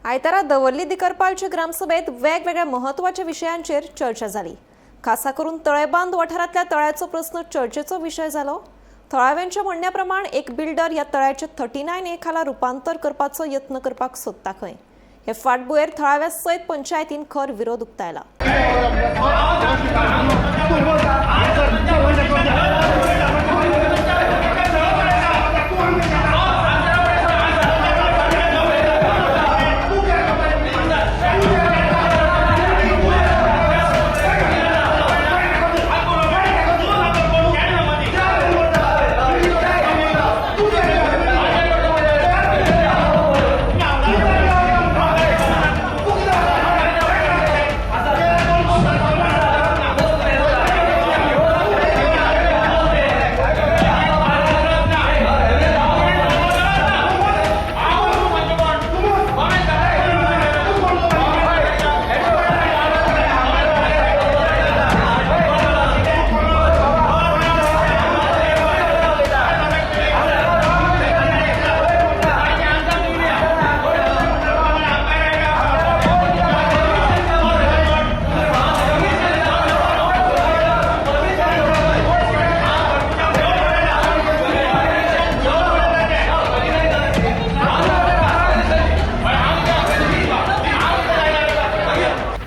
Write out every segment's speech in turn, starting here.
आयतारा दवर्ली दिकरपालचे ग्रामसभेत वेगवेगळ्या महत्वाच्या विशयांचेर चर्चा जाली. खासा करून तळेबांद वाठारांतल्या तळ्याचो प्रस्न चर्चेचो विशय जालो. थळाव्यांच्या म्हणण्या प्रमाण एक बिल्डर ह्या तळ्याचे 39A खाला रुपांतर करपाचो यत्न करपाक सोदता खंय. हे फाटभुंयेर थळाव्या सयत पंचायतीन खर विरोध उक्तायला.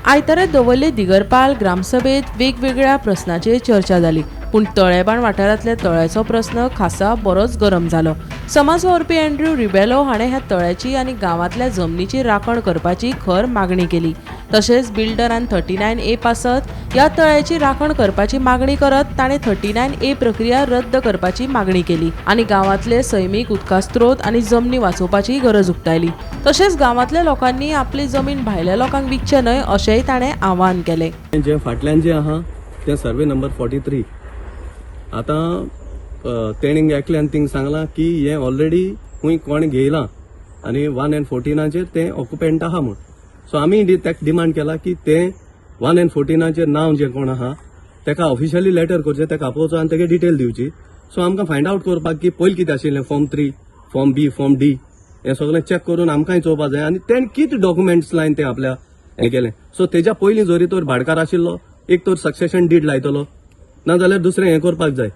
आयतारा दवर्ले दिगरपाल ग्रामसभेत वेगवेगळ्या प्रस्नाचेर चर्चा जाली, पूण तळेबाण वाठारांतल्या तळ्याचो प्रस्न खासा बरोच गरम जालो. समाज वावुरपी एन्ड्रू रिबेलो हाणें ह्या तळ्याची आनी गांवांतल्या जमनीची राखण करपाची खर मागणी केली. तशेंच बिल्डरान 39A पासत ह्या तळ्याची राखण करपाची मागणी करत ताणें 39A प्रक्रिया रद्द करपाची मागणी केली आनी गांवांतले सैमीक उदका स्त्रोत आनी जमनी वाचोवपाची गरज उक्तायली. तशेंच गांवांतल्या लोकांनी आपली जमीन भायल्या लोकांक विकचे न्हय अशेंय ताणें आवाहन केलें. जे फाटल्यान जे आहा तें सर्वे नंबर 43. आतां तेणी एकल्यान थिंग सांगलां की हें ऑलरेडी खूंय कोण घेयलां आनी 1 एंड 14आचेर तें ऑक्युपेंट आहा म्हूण. सो आमी तेका डिमांड केला की तें 1 एंड 14आचेर नांव जें कोण आहा तेका ऑफिशियली लेटर करचें, तेका आपोवचो आनी तेगे डिटेल दिवची. सो आमकां फायंड आवट करपाक की पयलीं कितें आशिल्लें, form 3, form B, form D हें सगळें चॅक करून आमकांय चोवपाक जाय आनी तेणें कितें डॉक्युमेंट्स लायन तें आपल्या हें केलें. सो तेज्या पयलीं जरी तर भाटकार आशिल्लो एक तर सक्सेशन did लायतलो, ना जाल्यार दुसरें हें करपाक जाय,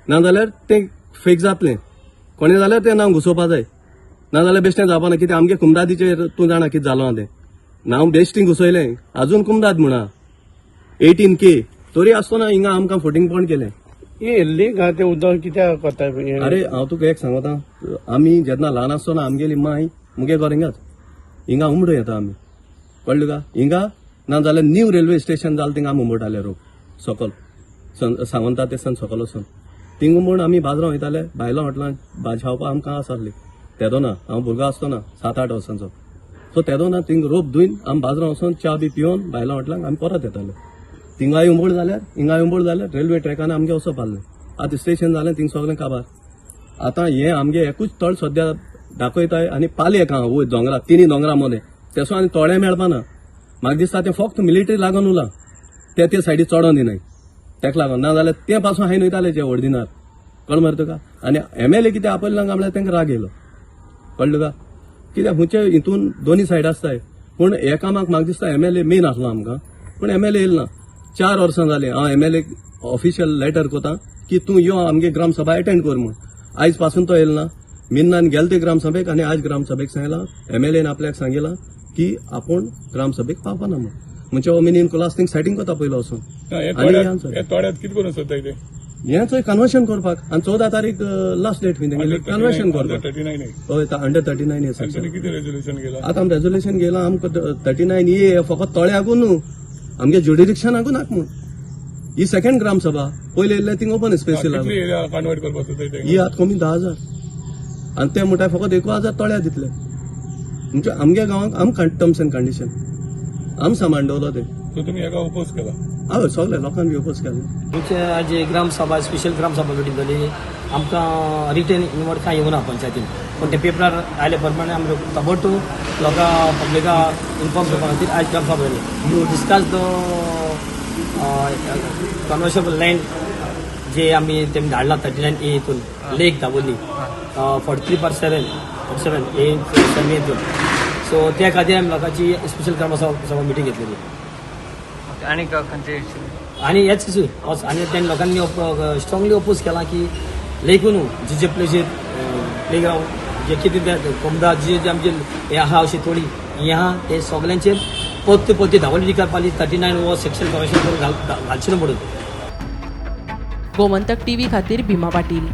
ना जाल्यार तें फेक जातलें. कोणें जाल्यार तें नांव घुसोवपाक जाय, ना जाल्यार बेश्टें जावपा ना. कितें आमगे कुमदादीचेर तूं जाणा कितें जालो आहा तें. नांव बेश्टें घुसयलें, अजून कुमदाद म्हणा 18K तरी आसतना हिंगा आमकां फोटिंग पॉयंट केलें. हे लेक आहा ते उदक कित्याक कोता? अरे हांव तुका एक सांगता, आमी जेन्ना ल्हान आसतना आमगेली माय मुगे घर हिंगाच, हिंगा उमडो येता आमी, कळ्ळें तुका? हिंगा ना जाल्यार न्यू रेल्वे स्टेशन जालें थिंगा आमी उमटाले रोग सकल सांगता ते सन सकल वचून थिंग म्हूण आमी बाजरां वयताले. भायल्या हॉटलान भाजी खावपाक आमकां आसली तेदोना, हांव भुरगो आसतना 7-8 वर्सांचो. सो तेदोना थिंग रोप धुयन आमी बाजरां वचून च्या बी पिवन भायल्या हॉटलांक आमी परत येताले. थिंगाय उंबळ जाल्यार हिंगाय उंबळ जाल्यार रेल्वे ट्रॅकान आमगे वचप आहलें. आतां स्टेशन जालें थिंग सगळें काबार. आतां हें आमगे एकूच तळ सद्या दाखयताय आनी पाली एक आहा वयर दोंगरा, तिनी दोंगरा मदें तेसो आनी तोळें मेळपाना. म्हाका दिसता तें फक्त मिलिटरी लागून उरलां, ते ते सायडी चडोन दिनाय तेका लागून, ना जाल्यार तें पासून हांवें वयतालें जे ओर्डिनार. कळ्ळें मरे तुका? आनी एमएलए कितें आपयलें ना म्हणल्यार तांकां राग येयलो, कळ्ळें तुका? कित्याक खंयचे हितून दोनी सायड आसताय, पूण हे कामाक म्हाका दिसता एमएलए मेन आसलो आमकां, पूण एमएलए येयलो ना. 4 वर्सां जालीं हांव एमएलए ऑफिशियल लेटर कोता की तूं यो आमगे ग्रामसभा एटेंड कर म्हूण. आयज पासून तो येयलो ना. मिन्नान गेले ते ग्रामसभेक आनी आयज ग्रामसभेक सांगलां एमएलएन आपल्याक सांगिलां की आपूण ग्रामसभेक पावपाना म्हूण. म्हणजे हो मिनीन कुलास थिंग सेटींग कोता पयलो वचून हे तोड्यात कितें करूंक सोदता ते? हें चोय कन्वर्शन करपाक. आनी 14 तारीख लास्ट डेट खंय तेंगेली कन्वर्शन करपाक. 39A. हय, अंडर 39A section. कितें रेजोल्युशन केलां? आतां आमी रेजोल्युशन घेयलां आमकां 39A फकत तळ्याकू न्हू, आमगे ज्युडिडिक्शनाकू नाका म्हूण. ही सेकंड ग्रामसभा, पयले येयल्ले थिंग ओपन स्पेस. कितली एरिया कन्वर्ट करपाक सोदता? ही आतां कमी 10,000 आनी ते म्हणटा फकत 1,000 तळ्या दितले. म्हणजे आमगे गांवांक आमकां टर्म्स एंड कंडिशन आम सामान दवरलो ते. सो तुमी हेका ओपोज केला? हय, सगळे लोकांनी ओपोज केलें. आमचे आज ग्रामसभा, स्पेशल ग्रामसभा मिटींग जाली. आमकां रिटर्न इनवर्ड कांय येवना पंचायतीन, पूण ते पेपरार आयले प्रमाणे आमी ताबडतोब लोकां पब्लिका इन्फॉर्म करपा खातीर आयज ग्रामसभा जाली to discuss the conversion land जे आमी तेमी धाडला 39A हितून लेक दाबोली 43/7 47 ए सर्वे हितून. सो त्या खातीर आमी लोकांची स्पेशल ग्रामसभा मिटींग घेतलेली. आनी खंयचे इश्यू? आनी हेच इशू आनी त्या लोकांनी स्ट्रॉंगली ओपोज केला की लेखून जे जे प्लेसीर प्ले ग्रावंड जे कितें ते कोमदा जे जे आमचे हे आहा अशी थोडी हें आहा ते सगल्यांचेर परते परते धांवली करपाली 39 हो सेक्शन करेक्शन करून घालचें न्हू म्हणून. गोमंतक टीव्ही खातीर भीमा पाटील.